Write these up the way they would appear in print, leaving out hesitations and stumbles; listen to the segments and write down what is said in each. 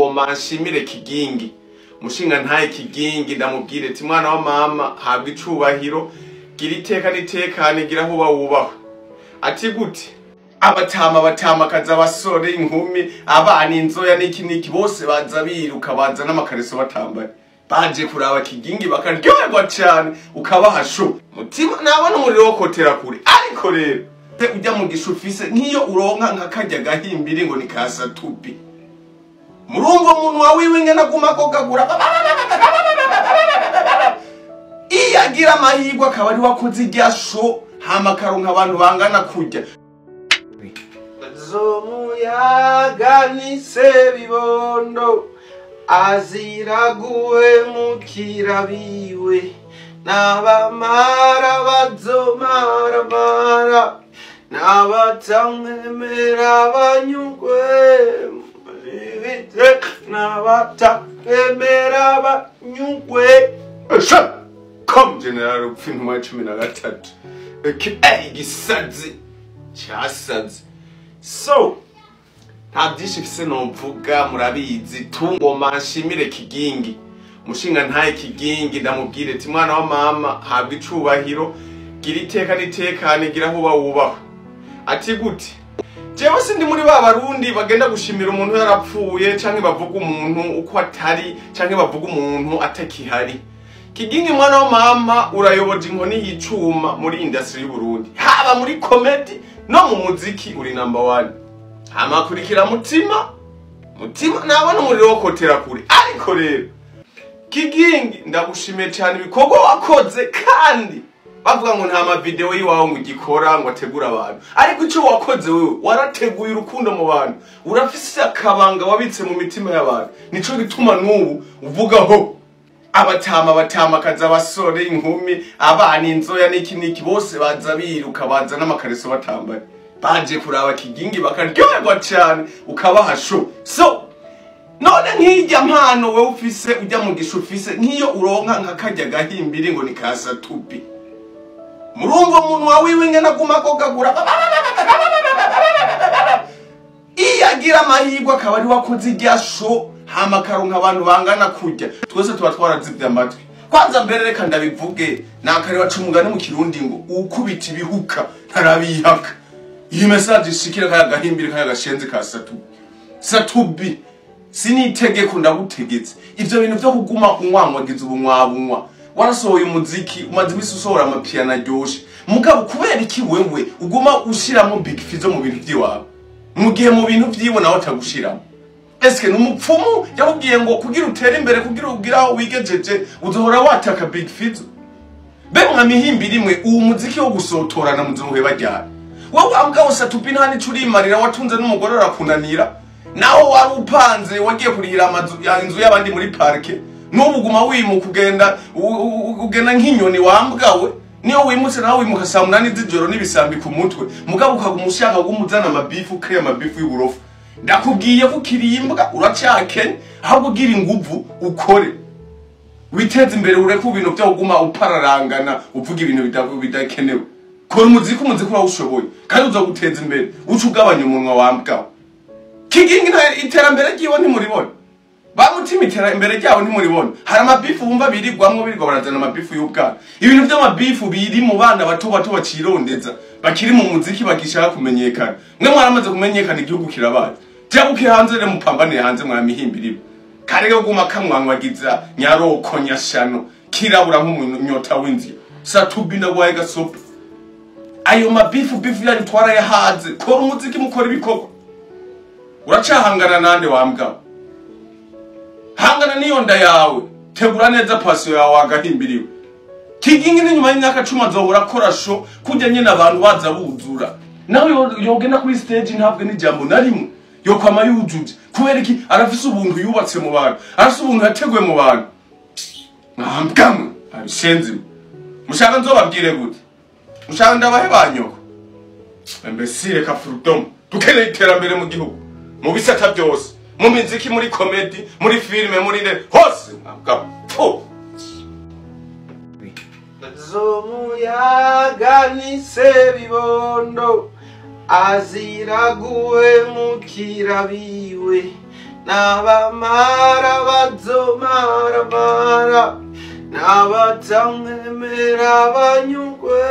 Ngoma nshimire Kigingi, mushinga ntaye Kigingi, ndamubwire ati mwana wa mama, habwa icubahiro, gira iteka n'itekane, gira aho uba wubahwe. Ati gute? Abatama, abatamakazi, abasore, inkumi, abana, inzoya n'iki n'iki, bose baza biruka, baza n'amakareso batambaye, baje kuraba Kigingi bakaryoherwa cane, ukabaha show. Mutima nabona umuriro wo kotera kure. Ariko rero ujya mu gishu ufise nk'iyo uronka nka karya gahimbiri ngo ni ka Satubi, murumva umuntu wawe wiwe ngena aguma agogagura. Iyo agira amahirwe akaba ari wakoze irya show, hama akaronka abantu bangana kurya. Zomuyaga ni bibondo azira guhemukira biwe, n'abamara bazomaramara, n'abatamwemera banyugwe, n'abatamwemera banyugwe. Kom General Rupfu, intumwa ya 13, aka igisazi casaze. So nta byinshi mfise nomvuga, murabizi tu. Ngoma nshimire Kigingi, mushinga ntaye Kigingi, ndamubwire ati mwana wa mama, habwa icubahiro, gira iteka n'itekane, gira aho uba wubahwe. Ati gute? Jewe sindi muri ba Barundi bagenda gushimira umuntu yarapfuye, canke bavuga umuntu uko atari, canke bavuga umuntu atakihari. Kigingi mwana wa mama, urayoboje inkoni y'icuma muri industry y'u Burundi, haba muri comedy no mu muziki uri number one. Hama kurikira Mutima, Mutima nabona umuriro wo kotera kure. Ariko rero Kigingi, ndagushimiye cyane ibikorwa wakoze, kandi bavuga ngo nta ma video y'iwawe ngo ugikora ngo ategure abantu, ariko icyo wakoze wewe, warateguye urukundo mu bantu, urafise akabanga wabitse mu mitima y'abantu. Nico gituma n'ubu uvugaho abatama, abatamakazi, abasore, inkumi, abana, inzoya n'iki n'iki, bose baza biruka, baza n'amakareso batambaye, baje kuraba Kigingi bakaryoherwa cyane, ukabaha show. So none nk'irya mpano wewe ufise, ujya mu gishu ufise nk'iyo uronka nka karya gahimbiri ngo ni ka Satubi, murumva umuntu wawe wiwe ngena aguma agogagura. Iyo agira amahirwe akaba ari wakoze irya show, hama akaronka abantu bangana kurya, twese tuba twarazivye amatwi. Kwanza mbere reka ndabivuge, nakare baca umugani mu Kirundi ngo ukubita ibihuka ntarabihaka. Iyi message ishikira kaya gahimbiri, kaya gashenzi ka Satubi. Satubi, sinitegeko, ndagutegetse, ivyo bintu vyo kuguma unywanwagiza ubunywabunywa. Warasohoye umuziki, umaze imisi usohora amapiyano aryoshe, mugabo kubera iki wewe uguma ushiramo Big Fizzo mu bintu vyiwawe, mu gihe mu bintu vyiwe nawe atagushiramo? Eske ni umupfumu yakubwiye ngo kugira utere imbere, kugira ugire aho wigejeje, uzohora wataka Big Fizzo? Be mwa mihimbi rimwe, uwo muziki wo gusotorana muzoheba ryari? Wowe ambwa Satubi, nta nico urimarira, watunze n'umugore arakunanira, naho wari upanze wagiye kurihira amazu, inzu y'abandi muri parike. N'ubu uguma wimuka, ugenda ugenda nk'inyoni wambwawe. Niyo wimutse nawe wimuka saa 8 z'ijoro n'ibisambi ku mutwe, mugabo ukaguma ushaka kuguma amabifu, ukaya amabifu y'uburofu. Ndakubwiye ko ukiri imbwa, uracyakenye. Ahubwo ugira inguvu ukore, witeze imbere, ureke ibintu byo kuguma upararangana uvuga ibintu bidakenewe. Kora umuziki, umuziki urawushoboye kandi uzaguteza imbere, uca ugabanya umunwa wambwawe. Kigingi nta iterambere ryiwe ntimuribona, bamutima iterambere ryabo ntimuribona. Hari amabifu bumva birirwamwo, birirwa barazana amabifu y'ubwana, ibintu by'amabifu biri mu bana bato bato bakirondeza, bakiri mu muziki, bagishaka kumenyekana. Mwe mwaramaze kumenyekana, igihugu kirabazi. Jabuke hanze rero mupambanire hanze mwa mihimbiri. Karege guma kamwanwagiza nyaroko nyashano kirabura nk'umunyota w'inzira. Satubi, ndagwaye gasopo. Ayo mabifu bifu yanyu twarayahaze. Kora umuziki, mukora ibikorwa. Uracahangana nande wambwa? Hangana n'iyo nda yawe, tegura neza passion yawe wagahimbiriwe. Kigingi n'inyuma y'imyaka 10 azohora akora show kujya nyene abantu baza buzura. Nawe yogenda kuri stage ntabwe n'ijambo na rimwe yokwama yujuje. Kubera iki? Arafise ubuntu yubatse mu bantu, arafise ubuntu yateguye mu bantu. Mwambwamwe abishenzi, mushaka nzobabwire gute? Mushaka ndabahe banyoko? Imbesire ka freedom. Dukeneye iterambere mu gihugu, mu bisata byose, mu miziki, muri comedy, muri filime, muri hose. Mwambwa pfu. Zomuyaga ni bibondo azira guhemukira biwe. N'abamara bazomaramara, n'abatamwemera banyugwe,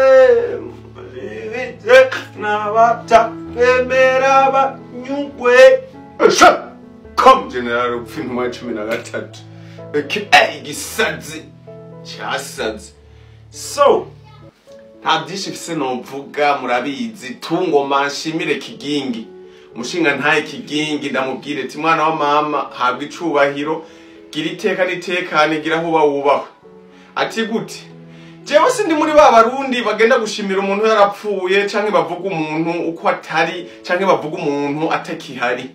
n'abatamwemera banyugwe. Kom General Rupfu intumwa ya 13 aka igisazi cyasaze. So nta byinshi mfise novuga, murabizi. Tungoma nshimire Kigingi, umushinga ntaye Kigingi, ndamubwire ati mwana wa mama, habwa icubahiro, gira iteka n'itekane, gira aho uba wubahwe. Ati gute? Jewe sindi muri ba Barundi bagenda gushimira umuntu yarapfuye, canke bavuga umuntu uko atari, canke bavuga umuntu atakihari.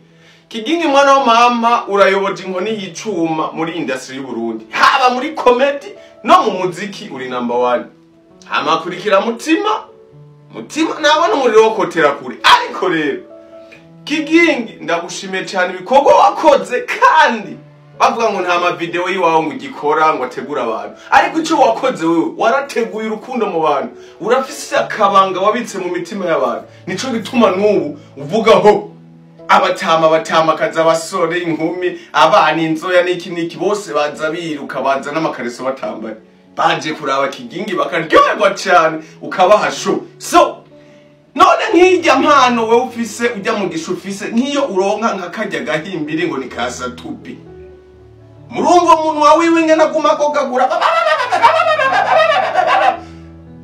Kigingi mwana wa mama, urayoboje inkoni y'icuma muri industry y'u Burundi, haba muri comedy no mu muziki uri number 1. Hamakurikira mutima mutima nabona umuriro wo kotera kure. Ariko rero Kigingi, ndagushimiye cyane ibikorwa wakoze, kandi bavuga ngo nta mavideo yiwawe ngo ugikora ngo ategure abantu, ariko icyo wakoze wewe warateguye urukundo mu bantu, urafise akabanga wabitse mu mitima y'abantu. Nico gituma n'ubu uvugaho abatama, abatamakazi, abasore, inkumi, abana, inzoya n'iki n'iki, bose baza biruka, baza n'amakareso batambaye, baje kuraba Kigingi bakaryoherwa cyane, ukabaha show. So none nk'irya mpano wewe ufise, ujya mu gishu ufise, nk'iyo uronka nka karya gahimbiri ngo ni kasatubi, murumva umuntu wawiwe ngena aguma agogagura.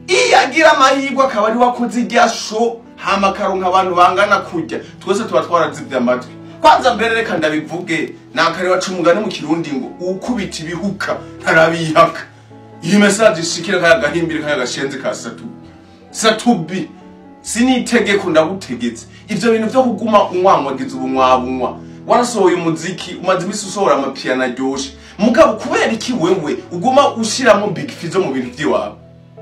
Iyo agira amahirwe akaba ari wakoze irya show, hama akaronka abantu bangana kurya, twese tuba twarazivye amatwi. Kwanza mbere reka ndabivuge, nakare baca umugani mu Kirundi ngo ukubita ibihuka ntarabihaka. Iyi message ishikira kaya gahimbiri, kaya gashenzi ka Satubi. Satubi, sinitegeko, ndagutegetse, ivyo bintu vyo kuguma unywanwagiza ubunywabunywa. Warasohoye umuziki, umaze imisi usohora amapiyano aryoshe, mugabo kubera iki wewe uguma ushiramo Big Fizzo mu bintu vyiwawe,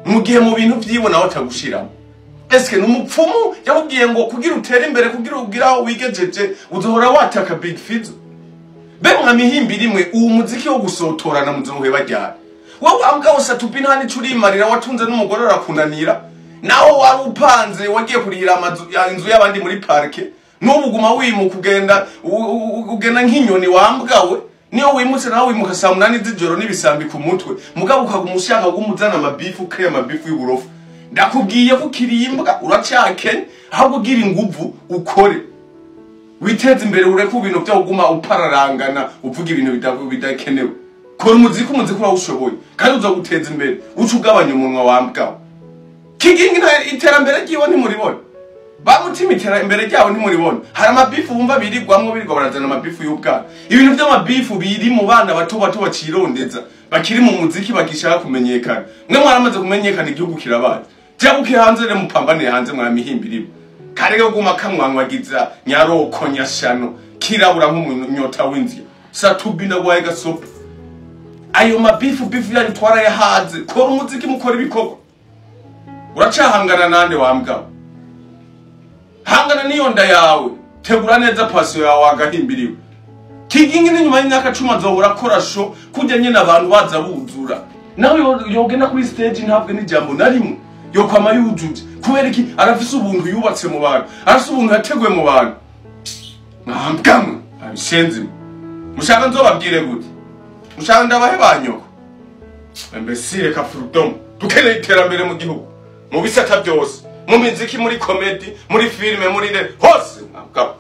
mu gihe mu bintu vyiwe nawe atagushiramo? Eske ni umupfumu yakubwiye ngo kugira utere imbere, kugira ugire aho wigejeje, uzohora wataka Big Fizzo? Be mwa mihimbi rimwe, uwo muziki wo gusotorana muzoheba ryari? Wowe ambwa Satubi, nta nico urimarira, watunze n'umugore arakunanira, naho wari upanze wagiye kurihira amazu inzu y'abandi muri parke, n'ubu uguma wimuka, ugenda ugenda nk'inyoni wambwawe. Niyo wimutse nawe wimuka saa 8 z'ijoro n'ibisambi ku mutwe, mugabo ukaguma ushaka kuguma amabifu, ukeye amabifu y'uburofu. Ndakubwiye ko ukiri imbwa, uracyakenye, ahubwo ugira inguvu ukore witeze imbere, ureke ibintu byo kuguma upararangana uvuga ibintu bidakenewe. Kora umuziki, umuziki urawushoboye kandi uzaguteza imbere, uca ugabanya umunwa wambwawe. Kigingi iterambere ryiwe ntimuribona, bamutima iterambere ryabo ntimuribona. Hari amabifu bumva birirwamwo, birirwa barazana amabifu y'ubwana, ibintu by'amabifu biri mu bana bato bato bakirondeza, bakiri mu muziki, bagishaka kumenyekana. Mwe mwaramaze kumenyekana, igihugu kirabaye. Jabuke hanze rero mupambanire hanze mwa mihimbiri, karege kuguma kamwanwagiza nyaroko nyashano kirabura nk'umunyota w'inzira. Satubi, ndagwaye gasopo, ayo mabifu bifu yanyu twarayahaze. Kora umuziki, mukora ibikorwa. Uracahangana nande wambwa? Hangana n'iyo nda yawe, tegura neza pasiyo yawe wagahimbiriwe. Kigingi n'inyuma y'imyaka 10 azohora akora show kujya nyine abantu baza buzura, nawe yogenda kuri stage ntabwo n'ijambo na rimwe yokwama yujuje. Kubera iki? Arafise ubuntu yubatse mu bantu, arafise ubuntu yateguye mu bantu. Mwambwamwe abishenzi, mushaka nzobabwire gute? Mushaka ndabahe banyoko imbesire kafurudomo? Dukeneye iterambere mu gihugu, mu bisata byose, mu miziki, muri comedy, muri filime, muri hose. Mwambwa.